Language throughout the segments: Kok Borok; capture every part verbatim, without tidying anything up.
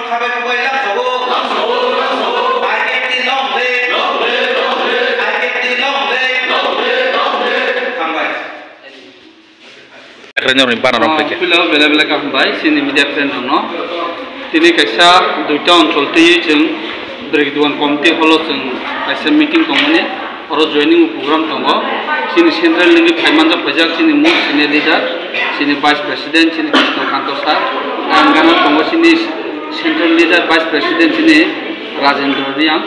Hambai, hambai, lamsogo. I P F T long live. I P F T long live. Hambai. Ekrenyorni bana rok Ah, phaikhe. Puila bela bela kaham bai, chini media friend rokno. Tini kaisa duita onchol twiwi chwng Bwrwi Duan committee hall o chwng kaisa meeting tongmani. Oro joining program tongo. Chini central ni phaimanja phaijak chini mung senior leader, chini vice president, chini Krishna Kanto sir. Ang gana tongo chini central leader, vice president chini Rajendra Reang.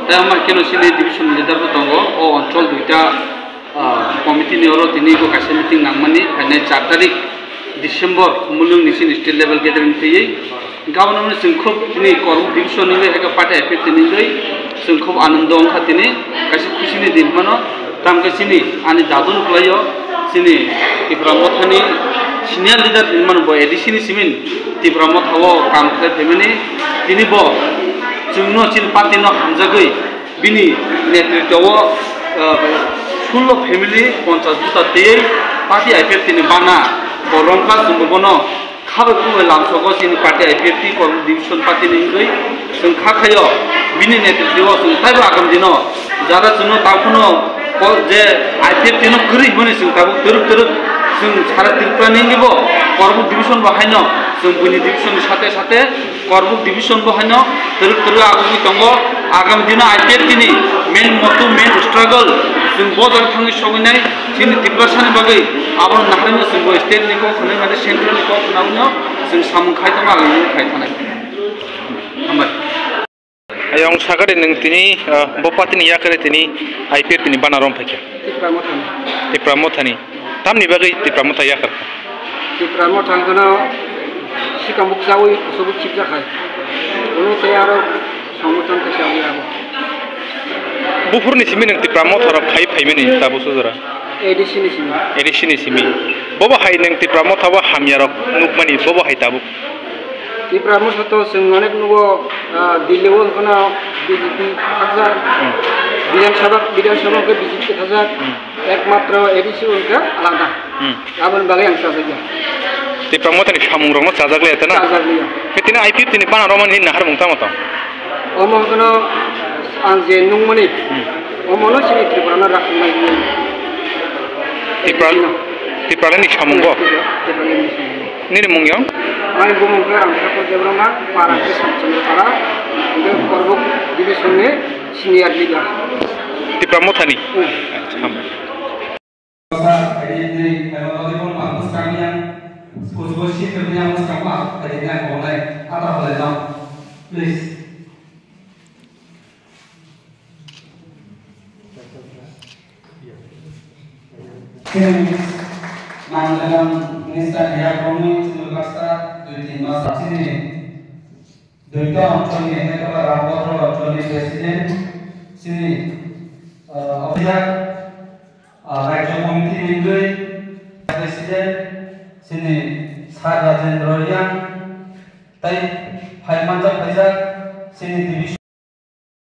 Tei ama keno chini division leader bo tongo. O onchol duita, ah, committee ni oro tini bo kaisa meeting nangmani phainai char tarik December mulung ni chini state level gathering twiwi. Gabon no chwng khub tini Korbuk division ni bai eka party I P F T ni bai chwng khub anando wngkha tini kaisa khusi ni din mano. Tamkhe chini ani dadu no kwlaio chini Tipra Mothani senior leader din mano bo A D C ni simin Tipra Motha o kam khlai phaimani tini bo chwngno chini party no hamjagwi bini netritwo o, ah, sullo family ponchas juta tei party I P F T ni bana bo romkha chwngbo bono khabai khumbai lamsogo chini party I P F T Korbuk division party ni wngwi chwng kha khaio bini netritwo o chwng taibo agam dino jara chwngno takhwno ko je I P F T no kwrwi hwnwi chwng tabuk twrwk twrwk chwng sara Tripura ni wngwi bo Korbuk division bo haino chwng buini division ni sate sate Korbuk division bo haino twrwk twrwk agugwi tongo. Agami dino I P F T ni main motu, main struggle chwng bo jaga thangwi sogwinai chini Tiprasani bagwi abono naharwino chwng bo state ni kok hwnwi mane central ni kok hwnwi abono chwng samung khai tongo, agami khai thanai. Hambai. Ayong sakari nwng tini, ah, bo party ni yakari tini I P F T ni bana rom phaikha. Tipra Mothani. Tipra Mothani. Tamni bagwi Tipra Motha yakar kha? Tipra Motha hwnkhe no sikang bukchawi kusugo chipjakhai. Ulo tei aro songmoton khe chawi abo. Buphurni simi nwng Tipra Motha rok khai phaimani tabuk sujora? A D C ni simi. A D C ni simi. Bobo hai nwng Tipra Motha bo hamya rok nukmani bobo hai tabuk. Tipra Motha to chwng onek nugo, ah, Delhi o hwnkhe no B J P thakjak, Hmm. Bidhan Sabha, Bidhan Sabha hwnkhe B J P thakjak, Hmm. Ekmatro A D C hwnkhe alada. Hmm. Aboni bagwi ang chajakya. Tipra Mothani samung rokno chajak liya tana? Chajak liya. Khe tini I P F T ni bana romani nahar mung tamo tong? Omo hwnkhe no ang je nungmani, Hmm. omo no chini Tripura no rakhwng nai. Tipra, Bino. Tipra ni samung bo? Tipra, Tipra ni samung. Nini mung yong? Ani bumung khe Ramthakur Debbarma, para khe Satchandra para, hwnkhe Korbuk division ni senior leader. Tipra Mothani? Hmm. Acha, hambai. Please. Chini nangjaknai minister ni yakroni chini baksa dui tin mas chini duita onchol ni hwnwi khe ba Rambodro onchol ni president chini, ah, officer, ah, Rajya Committee ni wngwi president chini Sir Rajendra Reang.